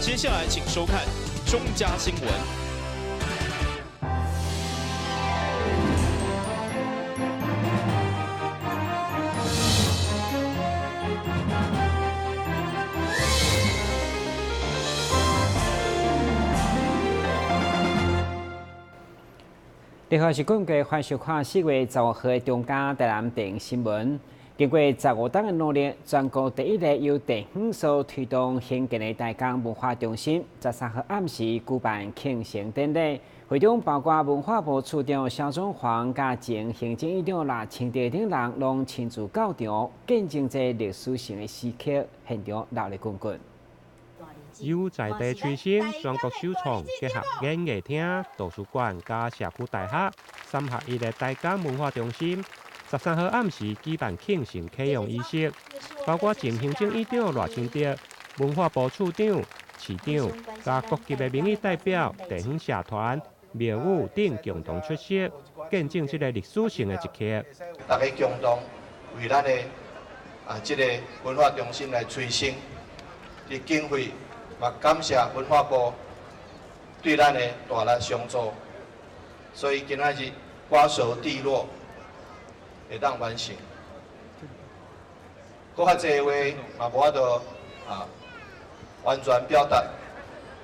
接下來請收看中嘉新聞。你好，是根據歡收看4月15號的中嘉台南電新聞。經過15冬的努力，全國第一個由地方所推動興建的台江文化中心，13號暗時舉辦慶成典禮。會中包括文化部處長蕭宗煌、佮前行政院長賴清德等人，攏親自到場，見證這歷史性的時刻，現場熱鬧滾滾。由在地催生，全國首創結合演藝廳、圖書館佮社區大學三合一的台江文化中心，13號暗時舉辦慶成啟用儀式，包括前行政院長賴清德、文化部處長、市長佮各級的民意代表、地方社團、廟宇等共同出席，見證這個歷史性的一刻。大家共同為咱的這個文化中心來催生，佇經費。嘛，感謝文化部對咱的大力相助，所以今仔日瓜熟蒂落會當完成。閣較濟話嘛，無法度完全表達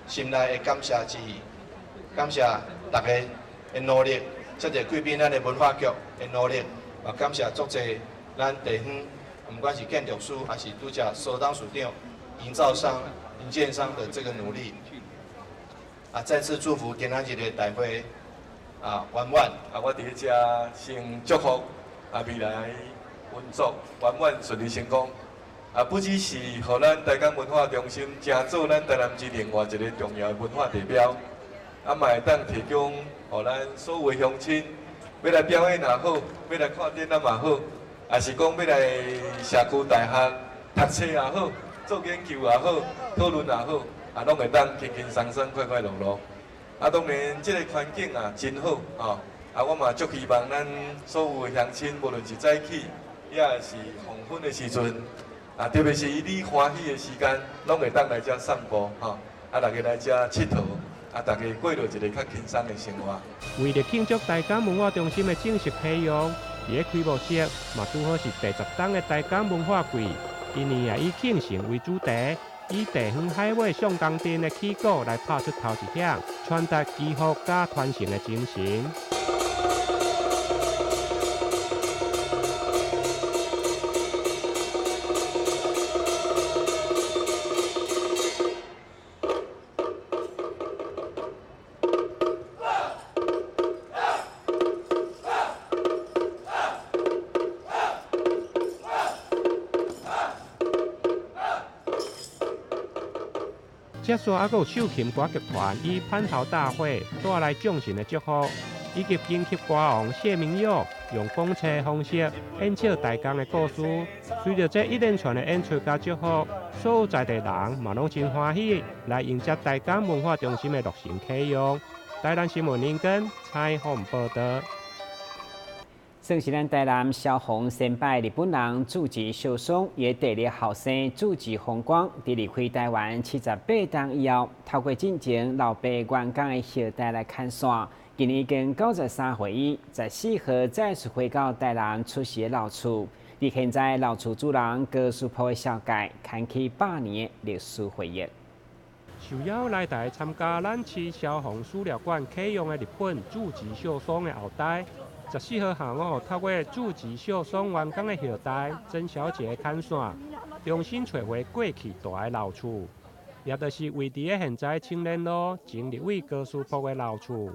心內的感謝之意，感謝大家的努力，這個貴賓咱的文化局的努力，嘛感謝足濟咱地方，毋管是建築師，還是拄才蘇董事長、營造商。營建商的這個努力，再次祝福今仔日的大會圓滿。我佇遮先祝福未來運作圓滿順利成功。不只是予咱台江文化中心成做咱台南市另外一個重要的文化地標，嘛會當提供予咱所有鄉親欲來表演也好，欲來看展覽也好，抑是講欲來社區大學讀冊也好，做研究也好，討論也好，攏會當輕輕鬆鬆、快快樂樂。當然，這個環境真好吼。我嘛足希望咱所有的鄉親，無論是早起，抑是黃昏的時陣，特別是你歡喜的時間，攏會當來遮散步吼。大家來遮𨑨迌，大家過著一个較輕鬆的生活。為了慶祝台江文化中心的正式啟用，佇咧開幕式嘛拄好是第10冬的台江文化季。今年也以慶成為主題，以地方海尾上江鎮的起鼓來拍出頭一響，傳達祈福佮傳承的精神。接續還閣有秀琴歌劇團以蟠桃大會帶來眾神的祝福，以及金曲歌王謝明佑用講冊方式演唱台江的故事。隨著這一連串的演出佮祝福，所有在地人嘛攏真歡喜來迎接台江文化中心的落成啟用。台南新聞林根採訪報道。算是咱台南消防先輩日本人住吉秀松，伊的第二後生住吉風光，佇離開台灣78冬以後，透過進前老爸員工的後代來牽線，今年已經93歲，伊14號再次回到台南出世的老厝。佇現在老厝主人高師傅的紹介，牽起100年的歷史回憶。受邀來台參加咱市消防史料館啟用的日本住吉秀松的後代。14號下午，透過住吉秀松員工的後代曾小姐牽線，重新揣回過去蹛的老厝，也就是位佇咧現在青年路前立委高師傅的老厝。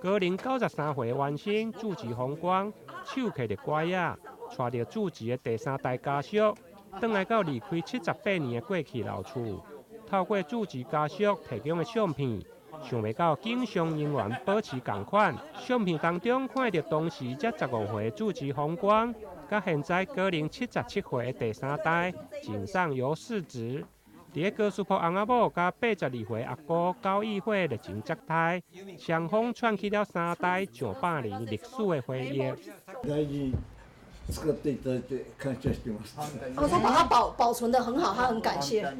高齡93歲外甥住吉風光，手提著拐仔，帶著住吉的第三代家屬，轉來到離開78年的過去老厝，透過住吉家屬提供的相片。想袂到景象仍然保持仝款，相片當中看著當時才15歲住吉風光，佮現在高齡77歲的第三代井上由世直，佇咧高師傅翁仔某佮82歲阿姑高議會熱情接待，雙方串起了三代上百年歷史的回憶。使っていただいて感謝してます。哦，他把它保存得很好，他很感謝。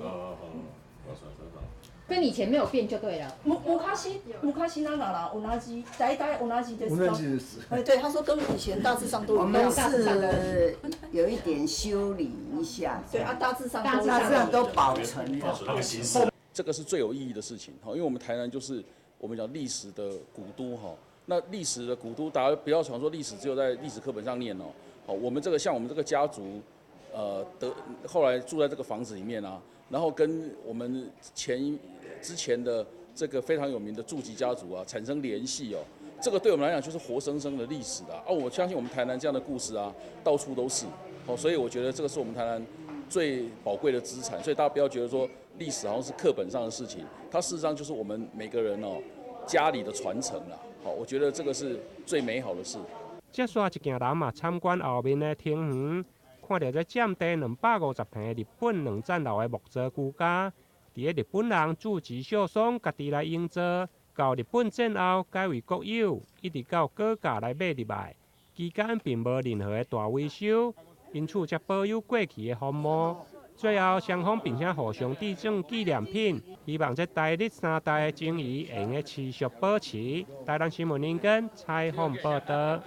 跟以前沒有變就對了。む昔昔ながら同じ，大体同じです同じです。哎，對，他說跟以前大致上都我們是有一點修理一下。對啊，大致上大致上都保存的。這個是最有意義的事情，因為我們台南就是我們講歷史的古都哈。那歷史的古都，大家不要想說歷史只有在歷史課本上念哦。好，我們這個像我們這個家族，得後來住在這個房子裡面啊，然後跟我們之前的這個非常有名的住吉家族啊產生聯繫哦，這個對我們來講就是活生生的歷史啊！我相信我們台南這樣的故事啊，到處都是，哦，所以我覺得這個是我們台南最寶貴的資產。所以大家不要覺得說歷史好像是課本上的事情，它事實上就是我們每個人哦家裡的傳承啦。好，我覺得這個是最美好的事。接續一行人嘛參觀後面的庭園，看著這佔地250坪的日本兩戰後的木造居家。佇咧日本人住吉秀桑家己來營造，到日本戰後改為國有，一直到高價來買入來，期間並無任何的大維修，因此才保有過去的風貌。最後雙方並且互相致贈紀念品，希望這台日三代的情誼會用得持續保持。台南新聞林根採訪報導。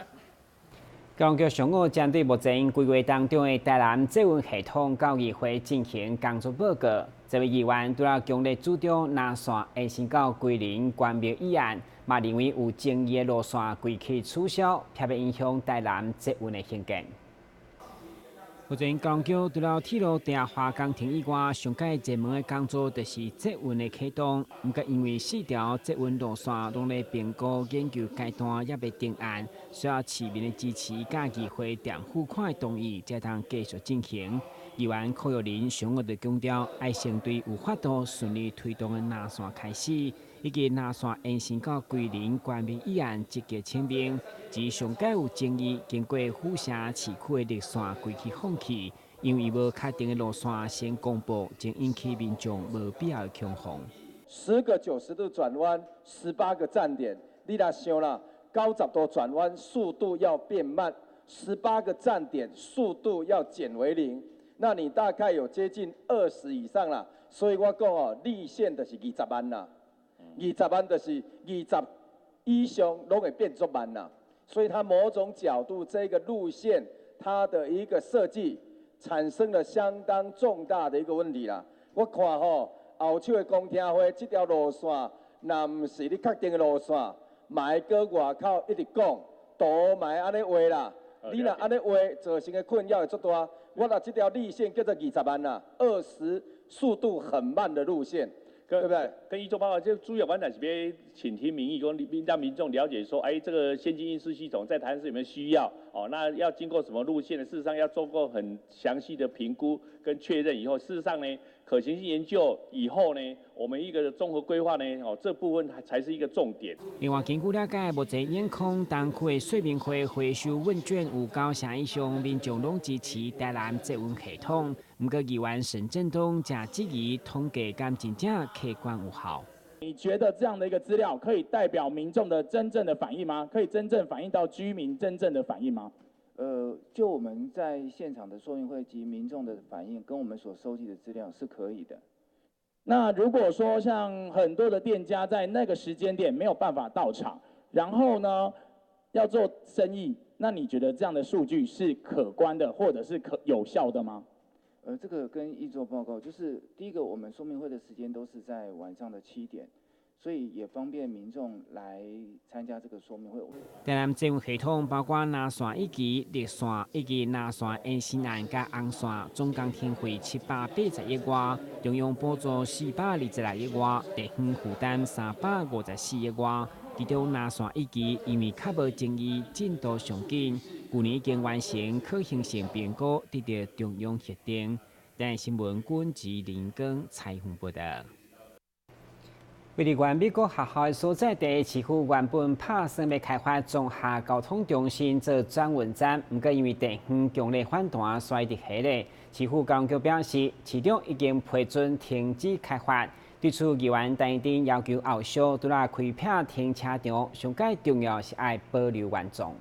交通局上午針對目前規劃當中的台南捷運系統到議會進行工作報告。這位議員除了強烈主張藍線延伸到歸仁關廟議案，嘛認為有爭議的路線規氣取消，特別影響台南捷運的興建。目前交通局除了鐵路重劃工程以外，上蓋熱門的工作就是捷運的啟動。毋過因為四條捷運路線攏咧評估研究階段，猶未定案，需要市民的支持佮議會墊付款的同意，才通繼續進行。議員柯玉麟上午就強調，愛先對有法度順利推動的藍線開始，以及藍線延伸到歸仁關廟議案積極請命。至上蓋有爭議，經過府城市區的綠線規氣放棄，因為無確定的路線先公布，將引起民眾無必要的恐慌。10個90度轉彎，18個站點，你若想啦，90度轉彎速度要變慢，十八個站點速度要減為零。那你大概有接近20以上啦，所以我講哦，綠線就是20萬啦，二十萬就是20以上攏會變足慢啦，所以它某種角度這個路線它的一個設計產生了相當重大的一個問題啦。我看吼，後手的公聽會這條路線，若毋是你確定的路線，嘛會閣外口一直講，圖嘛會按呢畫啦。你若按呢畫，造成的困擾會足大。我若這條綠線叫做20萬啦，20速度很慢的路線，對不對？跟一周報告，就主要阮也是欲傾聽民意，講讓民眾了解說，哎，這個先進運輸系統在台南市有沒有需要？哦，那要經過什麼路線呢？事實上要做過很詳細的評估跟確認以後，事實上呢，可行性研究以後呢，我們一個綜合規劃呢，哦，這部分才是一個重點。另外，根據了解，目前永康東區的說明會回收問卷有九成以上民眾攏支持台南捷運系統，毋過議員沈振東誠質疑統計敢真正客觀有效。你覺得這樣的一個資料可以代表民眾的真正的反應嗎？可以真正反映到居民真正的反應嗎？就我們在現場的說明會及民眾的反應，跟我們所收集的資料是可以的。那如果說像很多的店家在那個時間點沒有辦法到場，然後呢要做生意，那你覺得這樣的數據是可觀的，或者是可有效的嗎？這個跟一周報告，就是第一個，我們說明會的時間都是在晚上的7點，所以也方便民眾來參加這個說明會。台南捷運系統包括藍線一期、綠線以及藍線延伸案佮紅線，總工程費780億外，中央補助426億外，地方負擔354億外。其中藍線一期因為較無爭議，進度上緊，舊年已經完成可行性評估，得到中央核定。台視新聞軍志林光採訪報導。位佇原美國學校的所在地，市府原本拍算欲開發綜合交通中心做轉運站，毋過因為地方強烈反彈，所以佇下咧。市府交通局表示，市長已經批准停止開發。對此，議員陳怡貞要求後續除了開闢停車場，上蓋重要是愛保留原狀。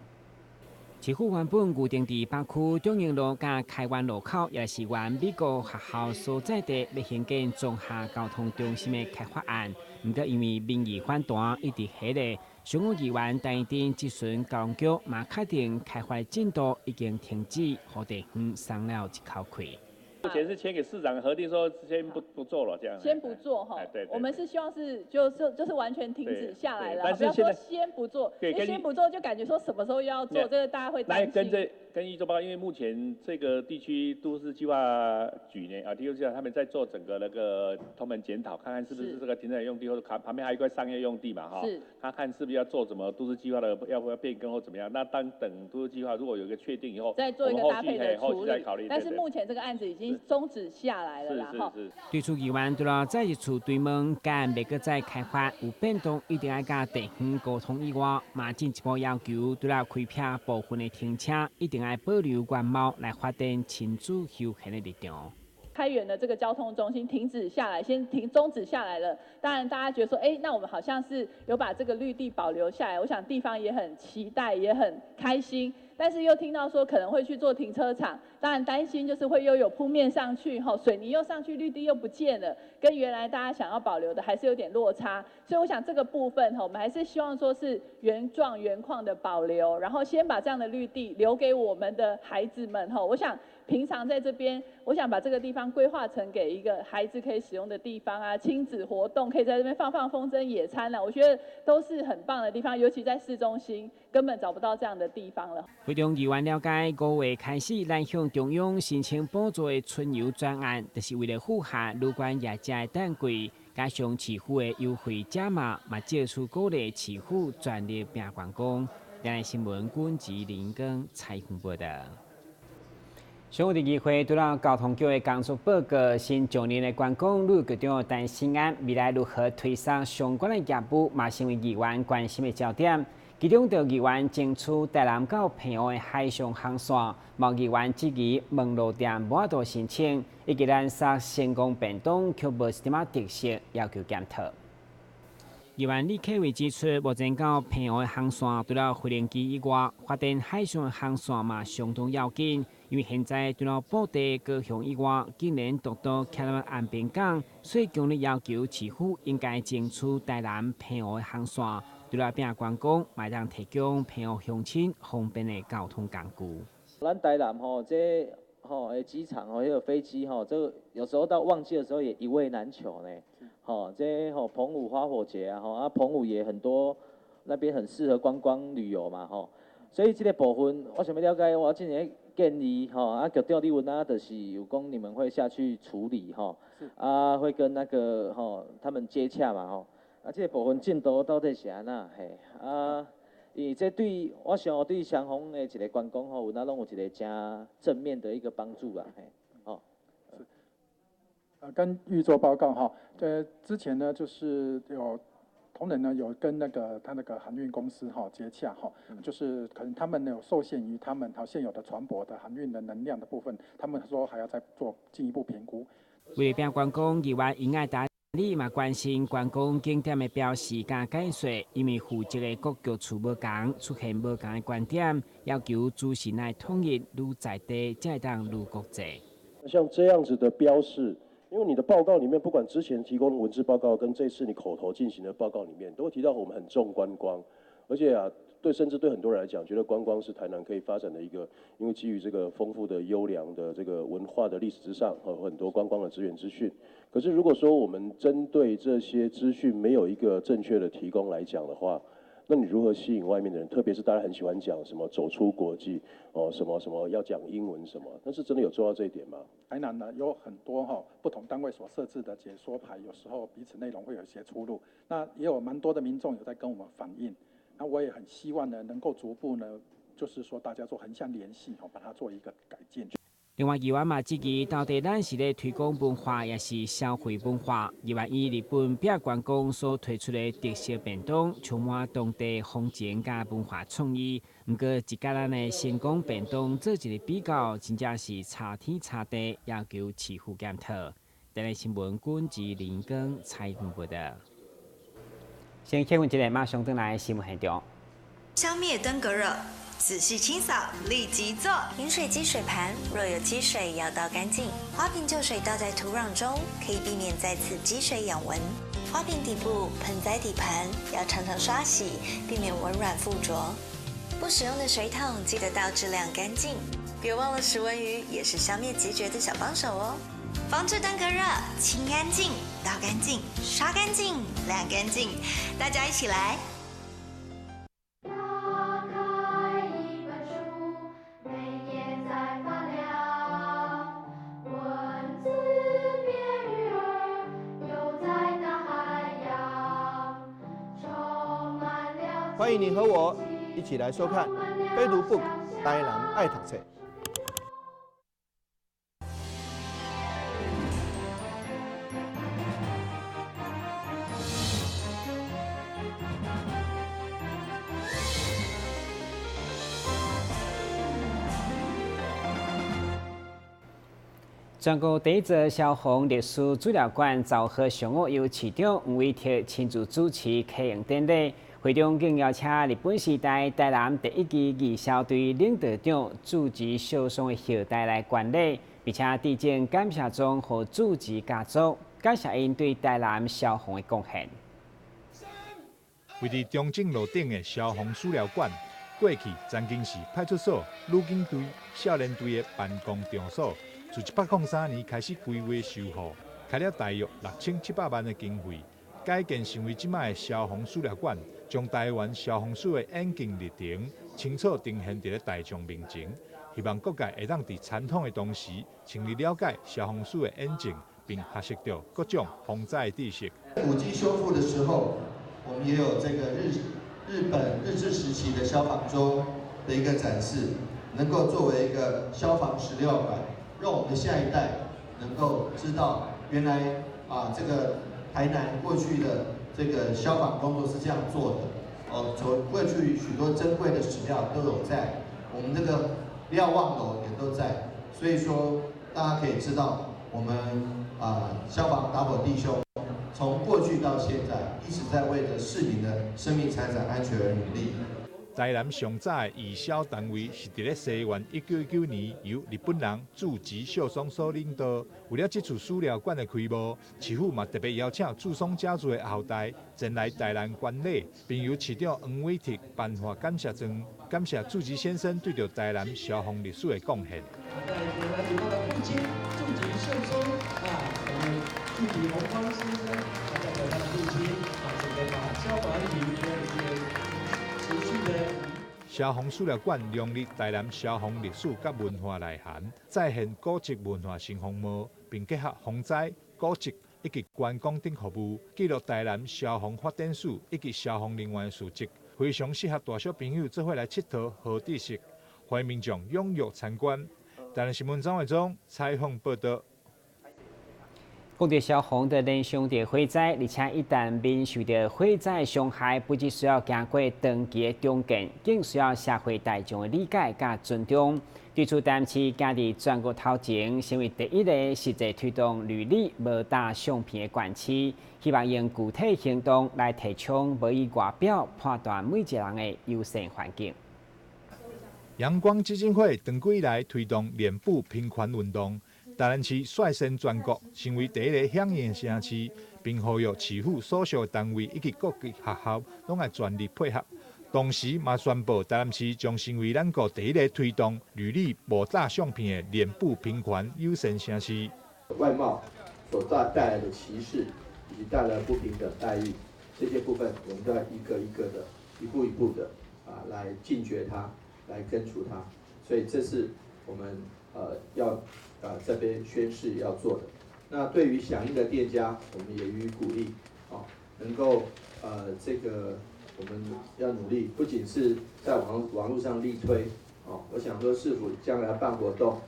市府原本預定佇北區中營路佮開源路口，也是原美國學校所在地，欲興建綜合交通中心的開發案，毋過因為民意反彈，一直搁咧。上午議員陳怡貞質詢交通局，嘛確定開發進度已經停止，予地方鬆了一口氣。目前是簽給市長核定，說先不做了，這樣。先不做哈，對，我們是希望是就是完全停止下來了，不要說先不做，因為先不做就感覺說什麼時候又要做，這個大家會擔心。來跟這跟議做報告，因為目前這個地區都市計劃局呢，啊，地區計劃他們在做整個那個通盤檢討，看看是不是這個停車場用地或者旁邊還有一塊商業用地嘛，哈，他看是不是要做什麼都市計劃的，要不要變更或怎麼樣？那當等都市計劃如果有一個確定以後，再做一個搭配的處理。但是目前這個案子已經終止下來了啦，哈。對此議員除了再一次追問，敢欲閣再開發有變動，一定愛佮地方溝通以外，嘛進一步要求，除了開闢部分的停車，一定愛保留原貌來發展親子休閒的綠場。開源的這個交通中心停止下來，先停終止下來了。當然，大家覺得說，哎，那我們好像是有把這個綠地保留下來，我想地方也很期待，也很開心。但是又聽到說可能會去做停車場，當然擔心就是會又有鋪面上去，吼，水泥又上去，綠地又不見了，跟原來大家想要保留的還是有點落差。所以我想這個部分，吼，我們還是希望說是原狀原況的保留，然後先把這樣的綠地留給我們的孩子們，吼，我想平常在這邊，我想把這個地方規劃成給一個孩子可以使用的地方啊，親子活動可以在這邊放放風箏、野餐啊，我覺得都是很棒的地方，尤其在市中心根本找不到這樣的地方了。會中議員了解，5月開始，咱向中央申請補助的春遊專案，就是為了符合旅館業者的淡季，加上市府的優惠加碼，嘛借此鼓勵市府全力拼觀光。台南新聞軍吉林根采訪報道。上午佇議會，除了交通局的工作報告，新上任的觀光旅局長陳新安未來如何推動相關的業務，嘛成為議員關心的焦點。其中，就議員爭取台南到澎湖的海上航線，嘛議員質疑門路店無法度申請，以及咱殺成功便當卻無一點仔特色，要求檢討。議員李克偉指出，目前到澎湖的航線，除了飛行機以外，發展海上的航線嘛相當要緊，因為現在除了布袋、高雄以外，竟然獨獨徛佇安平港，所以強烈要求市府應該爭取台南澎湖的航線。除了拼觀光，嘛會當提供澎湖鄉親方便的交通工具。咱台南吼，這吼的機場吼，彼個飛機吼，這個有時候到旺季的時候也一位難求呢。吼，這吼澎湖花火節啊，吼啊澎湖也很多，那邊很適合觀光旅遊嘛，吼。所以這個部分，我想欲了解，我之前建議吼，啊局長你有哪就是有講你們會下去處理吼，啊會跟那個吼他們接洽嘛，吼。啊，這個部分進度到底是按怎？嘿，啊，因為這對我想對雙方的一個觀光吼，有哪攏有一個誠正面的一個幫助啦，嘿，哦。是。跟預做報告哈，之前呢就是有同仁呢有跟那個他那個航運公司哈接洽哈，就是可能他們呢有受限於他們現有的船舶的航運的能量的部分，他們說還要再做進一步評估。為了拼觀光，議員應該達。你嘛關心觀光景點的標示佮解說，因為負責的各局處無仝，出現無仝的觀點，要求資訊愛統一，愈在地才會當愈國際。像這樣子的標示，因為你的報告裡面，不管之前提供的文字報告跟這次你口頭進行的報告裡面，都會提到我們很重觀光，而且啊，對，甚至對很多人來講，覺得觀光是台南可以發展的一個，因為基於這個豐富的優良的這個文化的歷史之上，和很多觀光的資源資訊。可是如果說我們針對這些資訊沒有一個正確的提供來講的話，那你如何吸引外面的人？特別是大家很喜歡講什麼走出國際，哦，什麼什麼要講英文什麼，但是真的有做到這一點嗎？台南呢有很多哈不同單位所設置的解說牌，有時候彼此內容會有一些出入。那也有蠻多的民眾有在跟我們反映。那我也很希望呢，能夠逐步呢，就是說大家做橫向聯繫，吼，把它做一個改進。另外，議員嘛質疑，到底咱是咧推廣文化，抑是消費文化？議員以日本拼觀光所推出的特色便當，充滿當地風情佮文化創意。毋過，一佮咱的成功便當做一個比較，真正是差天差地，要求市府檢討。台南新聞軍吉林根采訪報道。先切換一下，馬上轉來新聞現場。消滅登革熱。仔细清扫，立即做。饮水机水盘若有积水，要倒干净。花瓶旧水倒在土壤中，可以避免再次积水养蚊。花瓶底部、盆栽底盘要常常刷洗，避免蚊卵附着。不使用的水桶记得倒置晾干净。别忘了食蚊鱼也是消灭孑孓的小帮手哦。防治登革热，清干净、倒干净、刷干净、晾干净，大家一起来。打开一本书，每页在发亮，文字变鱼儿游在大海洋，充满了。欢迎你和我一起来收看《非读 book 台南爱读册》。全国第一座消防历史资料馆，十号上午由市长黄伟哲亲自主持开营典礼。会中更邀请日本时代台南第一支义消队领导长住吉秀松的后代来观礼，并且致赠感谢状予住吉家族，感谢𪜶对台南消防的贡献。位伫中正路顶的消防史料馆，过去曾经是派出所、女警队、少年队的办公场所。自103年开始规划修复，开了大约6700万的经费，改建成为这摆的消防史料馆，将台湾消防史的演进历程清楚呈现伫咧大众面前。希望各界会当伫参访的同时，深入了解消防史的演进，并学习到各种防灾知识。古迹修复的时候，我们也有这个日本日治时期的消防舟的一个展示，能够作为一个消防史料馆。让我们的下一代能够知道，原来这个台南过去的这个消防工作是这样做的。哦，从过去许多珍贵的史料都有在，我们这个瞭望楼也都在，所以说大家可以知道，我们消防打火弟兄从过去到现在一直在为着市民的生命财产安全而努力。台南上早的义消单位是伫咧西元1919年由日本人住吉秀松所领导。为了这次史料馆的开幕，市府嘛特别邀请住松家族的后代前来台南观礼，并由市长黄伟哲颁发感谢状，感谢住吉先生对著台南消防历史的贡献。在台南地方的父亲住吉秀松啊，我们住吉宏光先生，他代表他的父亲啊，准备把消防局的一些持续的。消防史料馆融入台南消防历史佮文化内涵，再现古迹文化新风貌，并结合防灾、古迹以及观光等服务，记录台南消防发展史以及消防人员的事迹，非常适合大小朋友做伙来𨑨迌学知识，欢迎民众踊跃参观。台南新闻张伟忠采访报道。讲到消防的连伤著火灾，而且一旦免受著火灾伤害，不只需要经过长期的重建，更需要社会大众的理解佮尊重。对此，台南市行伫全国头前，成为第一个实际推动履历无打相片的县市，希望用具体行动来提倡无以外表判断每一个人的优胜环境。阳光基金会长久以来推动脸部平权运动。台南市率先全国成为第一个响应的城市，并呼吁市府所属单位以及各级学校拢爱全力配合。同时，嘛宣布台南市将成为咱国第一个推动履历无打相片的脸部平权友善城市。外貌所带来的歧视以及带来不平等待遇，这些部分我们都要一个一个的、一步一步的来禁绝它，来根除它。所以这是我们要这边宣誓要做的。那对于响应的店家，我们也予以鼓励，能够这个我们要努力，不仅是在网络上力推，我想说市府将来办活动，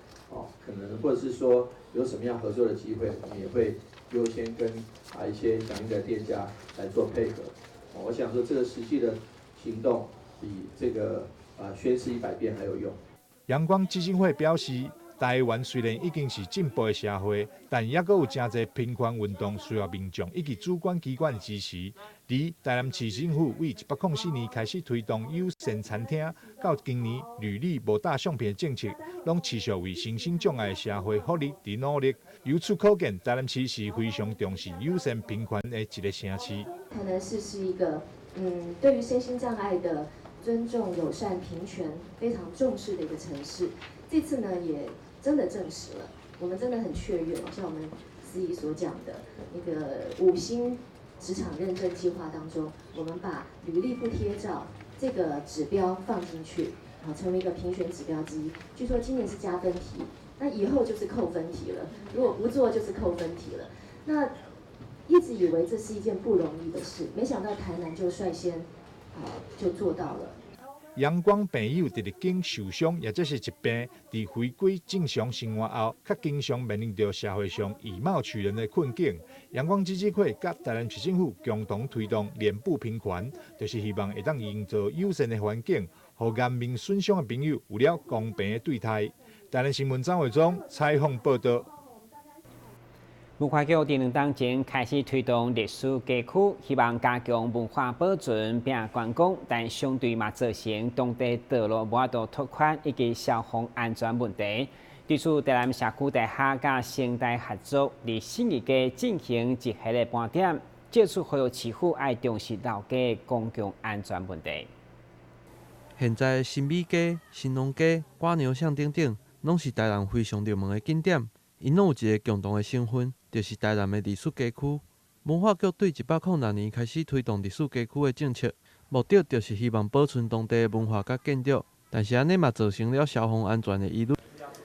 可能或者是说有什么样合作的机会，我们也会优先跟一些响应的店家来做配合。我想说这个实际的行动比这个宣誓100遍还有用。阳光基金会表示，台灣雖然已經是進步的社會，但猶閣有誠濟平權運動需要民眾以及主管機關支持。而台南市政府為104年開始推動友善餐廳，到今年履歷無打相片的政策，攏持續為身心障礙的社會福利佇努力。由此可見，台南市是非常重視友善平權的一個城市。台南市是一個對於身心障礙的尊重、友善、平權非常重視的一個城市。這次呢，也真的證實了，我們真的很雀躍，像我們司儀所講的那個5星職場認證計劃當中，我們把履歷不貼照這個指標放進去，好，成為一個評選指標之一。據說今年是加分題，那以後就是扣分題了。如果不做就是扣分題了。那一直以為這是一件不容易的事，沒想到台南就率先就做到了。陽光朋友佇日經受傷，也就是疾病，佇回歸正常生活後，較經常面臨著社會上以貌取人的困境。陽光基金會佮台南市政府共同推動臉部平權，就是希望會當營造友善的環境，予顏面損傷的朋友有了公平的對待。台南新聞張偉忠採訪報道。文化局佇兩當前開始推動歷史街區，希望加強文化保存並觀光，但相對嘛造成當地道路無法度拓寬以及消防安全問題。對此，台南社區大學佮成大合作，佇信義街進行一系列盤點，藉此呼籲市府愛重視老街公共安全問題。現在新美街、新農街、瓜牛巷等等，攏是台南非常熱門的景點。𪜶攏有一個共同的成分，就是台南的歷史街區。文化局對106年開始推動歷史街區的政策，目的就是希望保存當地的文化佮建築，但是按呢嘛造成了消防安全的疑慮。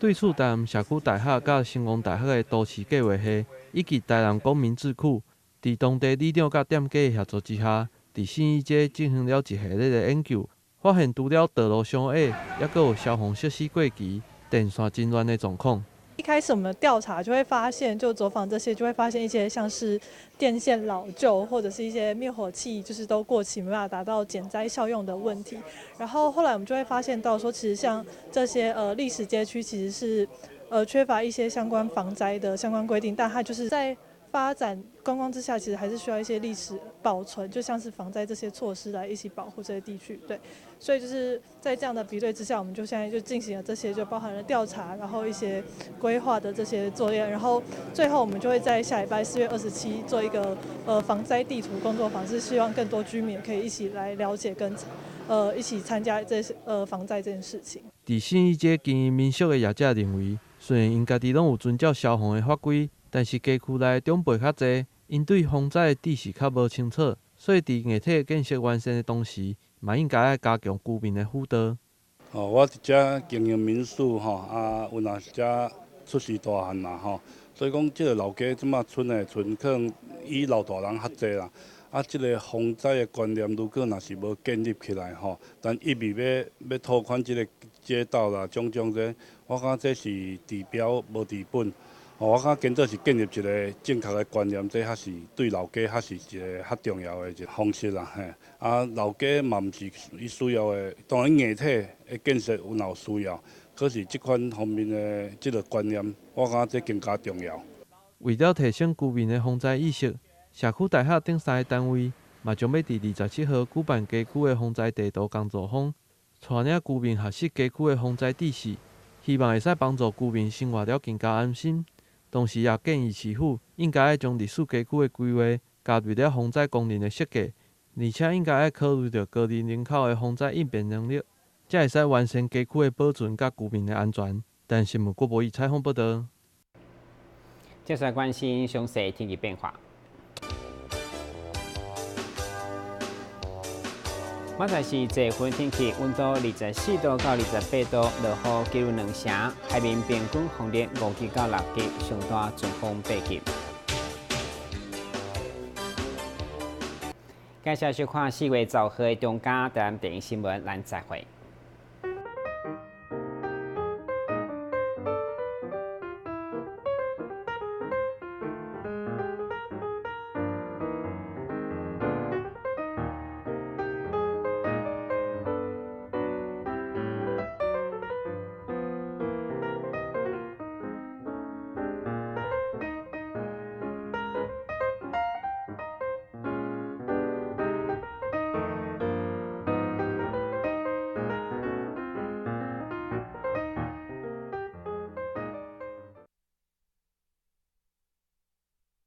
對此，台南社區大學佮成功大學的都市計劃系以及台南公民智庫，佇當地里長佮店家的協助之下，佇信義街進行了一系列的研究，發現除了道路傷矮，猶閣有消防設施過期、電線真亂的狀況。一開始我們調查就會發現，就走訪這些就會發現一些像是電線老舊，或者是一些滅火器就是都過期，沒辦法達到減災效用的問題。然後後來我們就會發現到說，其實像這些歷史街區其實是缺乏一些相關防災的相關規定，但它就是在發展觀光之下，其實還是需要一些歷史保存，就像是防災這些措施來一起保護這些地區。對，所以就是在這樣的比對之下，我們就現在就進行了這些，就包含了調查，然後一些規劃的這些作業，然後最後我們就會在下禮拜4月27做一個防災地圖工作坊，是希望更多居民可以一起來了解跟一起參加這些防災這件事情。佇信義街經營民宿的業者認為，雖然𪜶家己攏有遵照消防的法規，但是街區內長輩較濟，𪜶對防災的知識較無清楚，所以佇硬體建設完善的同時，嘛應該愛加強居民的輔導。哦，我佇遮經營民宿吼，啊，阮也是遮出世大漢啦吼，所以講這個老街這馬村的村可能以老大人較濟啦。啊，這個防災的觀念如果若是無建立起來吼，但一味欲拓寬這個街道啦，種種這，我感覺這是治標無治本。哦，我感覺建造是建立一個正確的觀念，這較是對老街較是一個較重要的一個方式啦。嘿，啊，老街嘛毋是伊需要的，當然硬體的建設有若有需要，可是這款方面的這個觀念，我感覺這更加重要。為了提升居民的防災意識，社區大學等三個單位嘛將欲佇27號舉辦街區的防災地圖工作坊，帶領居民學習街區的防災知識，希望會使幫助居民生活了更加安心。同時，也建議市府應該愛將歷史街區的規劃加入了防災功能的設計，而且應該愛考慮著高齡人口的防災應變能力，才會使完善街區的保存佮居民的安全。但新聞郭博義採訪報導。接下來關心詳細天氣變化。馬上是這份天氣，溫度24度到28度，落雨幾率2成，海面平均風力5級到6級，上大陣風8級。感謝收看4月10號的中嘉台南電視新聞，咱再會。